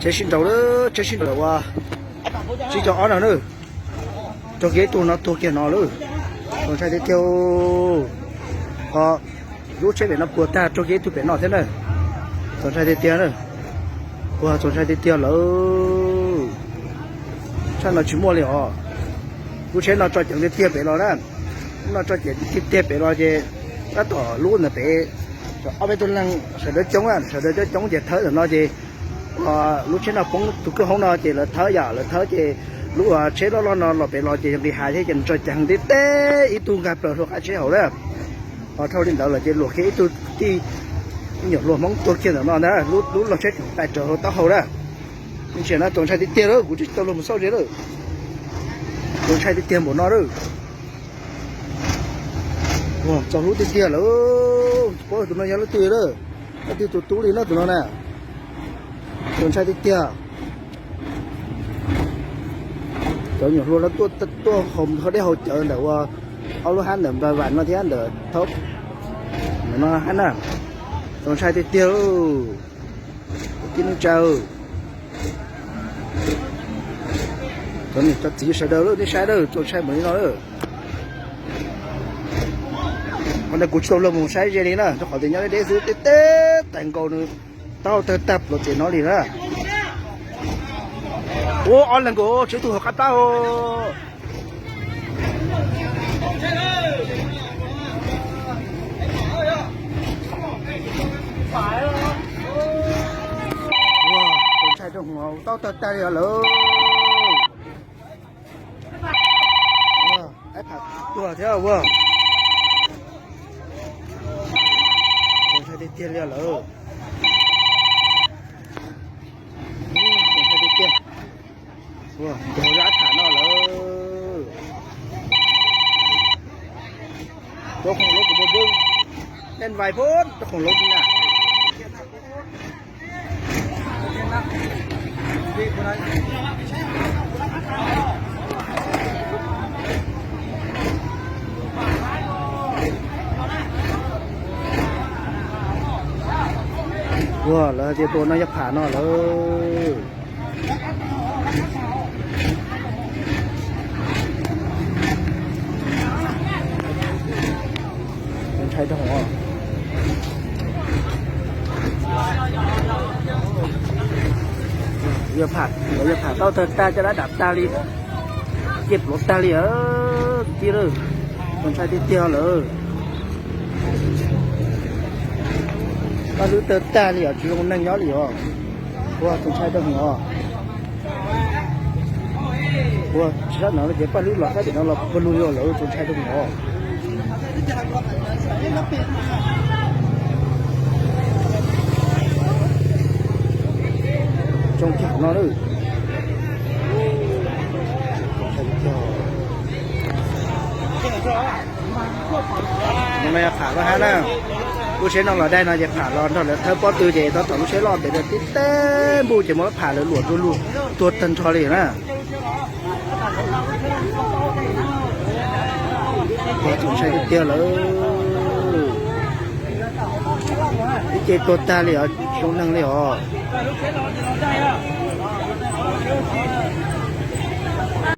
Tsheb sib nraus lawm, tsheb sib nraus ua tsib caug ob no na. Raug kiag ib tug no tuag kiag no lawm. Txaus ntshai tiag tiag. Ho lub tsheb pem no puas tag raug kiag ib tug pem no thiab na. Txaus ntshai tiag tiag na. Ua txaus ntshai tiag tiag lawm. Tshaj no tsis muaj li os. Lub tsheb no tso ceev tiag tiag pem los na. Lub no tso ceev tiag tiag pem los ces tab tom lub ntawd pem ob peb tug leeg sawv daws coob, sawv daws coob coob ces thawb ntawm no ces lub tsheb no poob tus kwj hoob no ces lawv thawb yom, lawv thawb ces lub tsheb loj loj no los pem los ces nqis hav thiab ces nws tso ceev tiag tiag ib tug nkag plaws hauv qab tsheb hauv na. Ho dhau li ntawd lawm ces luam kiag ib tug tij nyuam hluas Hmoob tuag kiag ntawm no ntag, lub lub log tsheb tseem tais raws hauv taub hau na. Ntsia na txaus ntshai tiag tiag lawm, kuv tsis tau luag mus xauj ze lawm. Txaus ntshai tiag tiag npaum no lawm. Txaus hlub tiag tiag lawm. Tsis paub tus no yog leej twg lawm. Leej twg tus tub li no tus no na. Txaus ntshai tiag tiag. Cov nyuam hluas no tuaj tuaj haus dej haus cawv ntawm ua ob lub hab ntawm Nplas Vam no thiab ntawm thaub no hab na. Txaus ntshai tiag tiag. Tib neej tsa, cov niam cov txiv sawv daws nej saib na, txaus ntshai npaum li no lawm. Qhov ntawd kuv tsis tau luag mus saib ze li na, rau qhov tias nyob deb deb xwb, deb deb tas nkaus nws taub hau tawg tag pluav txev no li na. Ua ob leeg nkaus tsib tug hauv qab plab. Txaus ntshai rau hwv, taub tawg tag li os lawm. Aib pham tuag thiab ua. Txaus ntshai tiag tiag li os lawm. Txaus ntshai tiag tiag. Ua, aib pham no lawm. Rau khoom lawv kuv mus pw, nej vais phub rau khoom lawv na. Ua, lawv hais tias tus no yog pham no lawm. Ntshai rau hwv. Yog pham, yog pham taub tawg tag caj dab dam tag li, ciaj pluav tag li os. Tij lawm, txaus ntshai tiag tiag lawm. Paj hlwb tawg tag li os, tsis zoo neeg nyob li os. Ua, txaus ntshai rau hwv os. Ua, tsis sab no ces paj hlwb los sab tim no los pag lug li lawm, txaus ntshai rau hwv os. Tsoo kiag no lawm. No yog pham loj hab na. Lub tsheb no los daig no ces pham los nrog lawv thawb pob tw ces tab tom lub tsheb loj ntev tib teb npuj ces muab pham lawv luam du lug tuag tag nrho li na. Txaus ntshai tiag tiag lawm. Ib ce tuag tag li os, zoo neeg li os.